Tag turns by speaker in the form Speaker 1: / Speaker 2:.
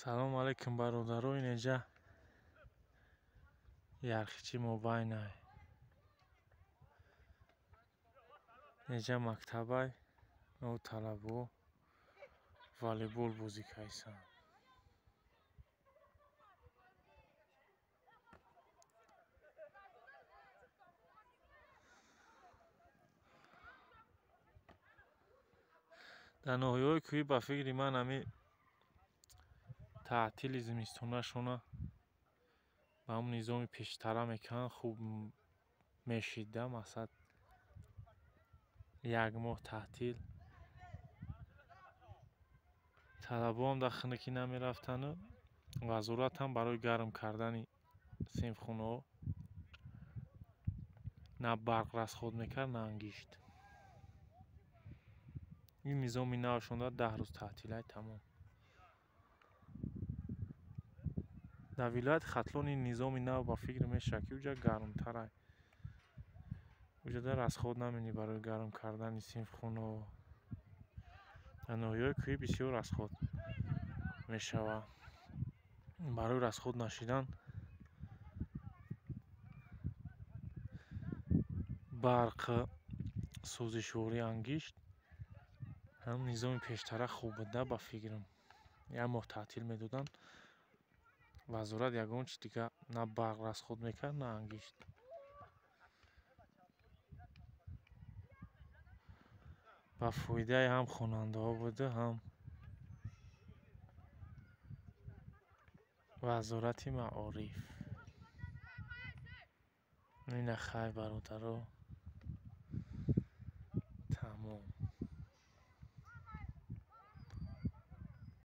Speaker 1: Салом алейкум, бародаро. Инеҷа ярхичи мобайнай. Инеҷа мактабай. О, талабо волейбол бозӣ кайсанд. Дар ноҳияҳои кӯҳӣ, ба фикри ман, ҳами таътили зимистонашона ба ҳамн низоми пештара мекунанд, хуб мешид да. Мақсад, як моҳ таътил, талабоам дар хунукӣ намерафтану вазоратам барои гарм кардани синфхонаҳо на барқ расход мекард, на ангишт. Ин низоми навшонда 10 рӯз таътилай, тамом. Дар вилояти Хатлон ин низоми нав, ба фикр мешавад, ки уҷа гармтарай, уҷада расход наменӣ барои гарм кардани синфхонаҳо. Дар ноҳияҳои кӯҳӣ бисёр расход мешавад. Барои расход нашидан барқ, сӯзишворӣ, ангишт, ҳам низоми пештара хуб буда, ба фикрам. Як моҳ таътил медоданд, вазорат ягон чи дига на барқ расход мекард, на ангишт. Ба фоидаи ҳам хонандаҳо буда, ҳам вазорати маориф. Ина, хай, бародаро, тамом.